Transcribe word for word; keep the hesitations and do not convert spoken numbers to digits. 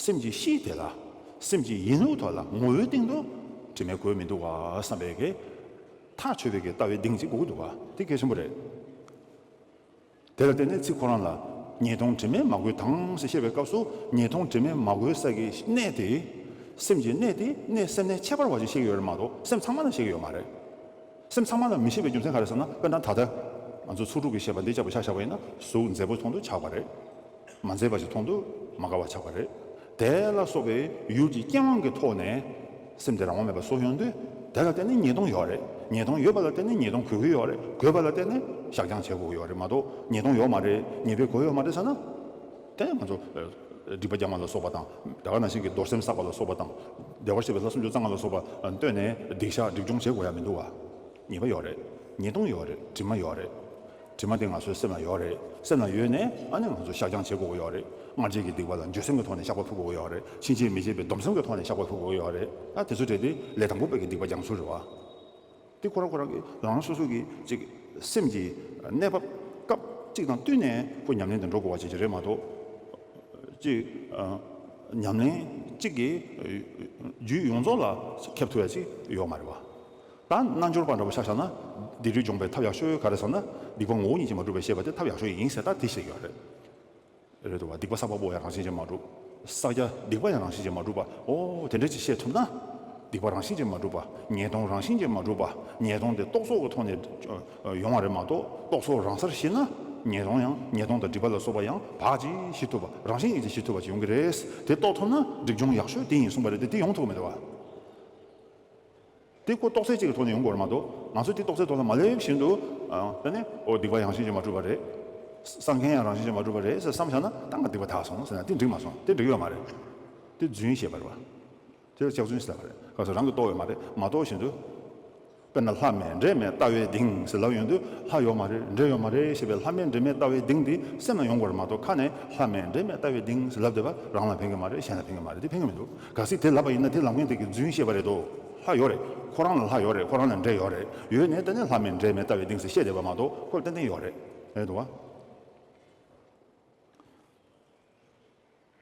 སེམས་ཀྱི་གཤིས་དེ་ལ། སེམས་ཀྱི་ཡིན་ལུགས་ཐོག་ལ་ངོ་བོའི་སྟེང་དུ་དྲི་མའི་གོས་མི་འདུག་ག་བསམ་པའི་གི། ཐག་ཆོད་པའི་གི་ལྟ་བའི་གདེང་ཅིག་དགོས་ཀྱི་འདུག་ག་དེ་གལ་ཆེན་པོ་རེད། དེ་ལ་བརྟེན་ནས་ཚིག་ཁོ་རང་ལ། ཉེས་ལྟུང་དྲི་མས་མ་གོས་དང་ཞེས་བཤད་པའི་སྐབས་སུ། ཉེས་ལྟུང་དྲི་མས་མ་གོས་ས་གི་གནས་དེ། སེམས་ཀྱི་གནས་དེ་གནས་སེམས་གནས་ཁྱད་པར་བ་ཞིག་བཤད་ཀྱི་ཡོད་རེད་མ་གཏོགས། སེམས་ཚང་མ་ལ་བཤད་ཀྱི་ཡོད་མ་རེད། སེམས་ཚང་མ་ལ་མི་བཤད་པའི་རྒྱུ་མཚན་ག་རེ་ཟེར་ན། དཔེར་ན་ད་ལྟ་ང་ཚོ་ཚོགས་དྲུག་གི་བཤད་པ་འདི་ལྕགས་པོ་ཆ་བཞག་པ་ཡིན་ན། གཟུགས་མཛེས་པོ་མཐོང་དུས་ཆགས་པ་རེད། མ་མཛེས་པ་ཞིག་མཐོང་དུས་མ་དགའ་བ་ཆགས་པ་རེད། དེ་ལ་སོགས་པའི་ཡུལ་གྱི་རྐྱེན་དབང་གི་ཐོག་ནས་སེམས་དེ་རང་དབང་མེད་པར་གསོ་ཡོང་དུས། དེ་ལ་བརྟེན་ནས་ཉེས་ལྟུང་ཡོད་རེད། ཉེས་ལྟུང་ཡོད་པ་ལ་བརྟེན་ནས་ཉེས་ལྟུང་གོས་ཀྱི་ཡོད་རེད། གོས་པ་ལ་བརྟེན་ནས་བཤགས་སྦྱང་བྱེད་དགོས་ཀྱི་ཡོད་རེད་མ་གཏོགས། ཉེས་ལྟུང་ཡོད་མ་རེད། ཉེས་པའི་གོས་ཡོད་མ་རེད་ཟེར་ན། དེ་ང་ཚོ་ཨ་སྡིག་པ་སྦྱང་བ་ལ་སོགས་པ་དང་། དེ་ག་ནང་བཞིན་གྱི་རྡོར་སེམས་བསགས་པ་ལ་སོགས་པ་དང་། བདེ་བར་གཤེགས་པའི་ལྷ་སུམ་ཅུ་རྩ་ལྔ་ལ་སོགས་པ་བཏོན་ནས་སྡིག་བཤགས་སྒྲིབ་སྦྱོང་བྱེད་དགོས་ཡ་མི་འདུག་བ། ཉེས་པ་ཡོད་རེད། ཉེས་ལྟུང་ཡོད་རེད། དྲི་མ་ཡོད་རེད། དྲི་མ་དེ་ང་ཚོའི་སེམས་ལ་ཡོད་རེད། སེམས་ལ་ཡོད་ནས་ཨ་ནི་ང་ཚོ་བཤགས་སྦྱང་བྱེད་དགོས་ཀྱི་ཡོད་རེད། སྔར་བྱས་ཀྱི་སྡིག་པ་ལ་འགྱོད་སེམས་ཀྱི་ཐོག་ནས་བཤགས་པ་ཕུལ་དགོས་ཀྱི་ཡོད་རེད། ཕྱིན་ཆད་མི་བྱེད་པའི་སྡོམ་གསུམ་གྱི་ཐོག་ནས་བཤགས་པ་ཕུལ་དགོས་ཀྱི་ཡོད་རེད། ཨ་དེ་ཚོ་གྲས་དེ་ལས་དང་པོ་པའི་གི་སྡིག་པ་སྦྱང་ཚུལ་རེད་བ། དེ་ཁོ་རང་ཁོ་རང་གི་རང་རང་སོ་སོ་གི་ཅིག་སེམས་ཀྱི་གནས་བབ་སྐབས་གཅིག་དང་བསྟུན་ནས་ཁོ་ཉམས་ལེན་དུ་འགྲོ་དགོས་པ་ཅིག་རེད་མ་གཏོགས། ཅིག་ཨ་ཉམས་ལེན་གཅིག་གིས་རྒྱུད་ཡོངས་རྫོགས་ལ་ཁྱབ་ཐུབ་ཡ་ཅིག་ཡོད་མ་རེད་བ། ད་རྣལ་འབྱོར་པ་འདྲ་པོ་ཆ་བཞག་ན། སྡིག་སྒྲིབ་སྦྱོང་བའི་ཐབས་ཡག་ཤོས་ག་རེ་ཟེར་ན། སྡིག་པ་ངོ་བོ་ཉིད་ཀྱིས་མ་གྲུབ་པ་ཤེས་པ་དེ་ཐབས་ཡག་ཤོས་ཡིན་ཟེར། ད་དེ་བཤད་ཀྱི་ཡོད་རེད། རེད་འདུག་བ། སྡིག་པ་བསགས་པ་པོ་ཡང་རང་བཞིན་གྱིས་མ་གྲུབ། བསགས་རྒྱ་སྡིག་པ་ཡང་རང་བཞིན་གྱིས་མ་གྲུབ་པ། ཨོ་དེ་འདྲ་ཅིག་བཤད་ཐུབ་ན། སྡིག་པ་རང་བཞིན་གྱིས་མ་གྲུབ་པ། ཉེས་ལྟུང་རང་བཞིན་གྱིས་མ་གྲུབ་པ། ཉེས་ལྟུང་དེ་རྟོག་ཚོགས་ཀྱི་ཐོག་ནས་ཡོང་བ་རེད་མ་གཏོགས། རྟོག་ཚོགས་རང་སར་ཞི་ན། ཉེས་ལྟུང་ཡང་ཉེས་ལྟུང་དང་སྒྲིབ་པ་ལ་སོགས་པ་ཡང་བག་ཅིག་ཞི་ཐུབ་པ། རང་བཞིན་གྱིས་ཅིག་ཞི་ཐུབ་པ་ཅིག་ཡོང་གི་རེད། དེ་རྟོགས་ཐུབ་ན་སྒྲིབ་སྦྱོང་ཡག་ཤོས་དེ་ཡིན་གསུངས་པ་རེད་དེ། དེ་ཡོང་ཐུབ་མི་འདུག་བ། དེ་ཁོ་རྟོགས་ཚད་ཅིག་གི་ཐོག་ནས་ཡོང་དགོས་རེད་མ་གཏོགས། ང་ཚོས་དེ་རྟོགས་ཚད་ཐོག་ལ་མ་སླེབས་བཞིན་དུ། ཨ་ད་ནི་ཨོ་སྡིག་པ་ཡང་རང་བཞིན་གྱིས་མ་གྲུབ་པ་རེད། བསགས་མཁན་ཡང་རང་བཞིན་གྱིས་མ་གྲུབ་པ་རེད་ཟེར་བསམ་བཞག་ན། ད་ང་སྡིག་པ་དག་སོང་ཟེར་ན་དེ་འགྲིག་མ་སོང་། དེ་འགྲིག་ཡོད་མ་རེད། དེ་རྫུན་བཤད་པ་རེད་བ། དེ་ལ་ལྕགས་རྫུན་ཟེར་བ་རེད། ག་ཚོད་རང་གིས་རྟོགས་ཡོད་མ་རེད། མ་རྟོགས་བཞིན་དུ། དཔེར་ན་ལྷ་མེད་འདྲེ་མེད་ལྟ་བའི་གདེང་ཟེར་ལབ་ཡོང་དུས། ལྷ་ཡོད་མ་རེད། འདྲེ་ཡོད་མ་རེད་ཞེས་པའི་ལྷ་མེད་འདྲེ་མེད་ལྟ་བའི་གདེང་དེ་སེམས་ལ་ཡོང་དགོས་རེད་མ་གཏོགས། ཁ་ནས་ལྷ་མེད་འདྲེ་མེད་ལྟ་བའི་གདེང་ཟེར་ལབ་བསྡད་པ་རང་ལ་ཕན་གྱི་མ་རེད། གཞན་ལ་ཕན་གྱི་མ་རེད། དེ་ཕན་གྱི་མི་འདུག་གལ་སྲིད་དེ་ལབ་པ་ཡིན་ན། དེ་ལབ་མཁན་དེ་གིས་རྫུན་བཤད་པ་རེད་དོ། ལྷ་ཡོད་རེད། ཁོ་རང་ལ་ལྷ་ཡོད་རེད། ཁོ་རང་ལ་འདྲེ་ཡོད་རེད། ཡོད་ནས་ད་ནི་ལྷ་མེད་འདྲེ་མེད་ལྟ་བའི་གདེང་ཟེར་བཤད་བསྡད་པ་མ་གཏོགས། ཁོ་ལ་ཏན་ཏན་ཡོད་རེད། རེད་འདུག་བ།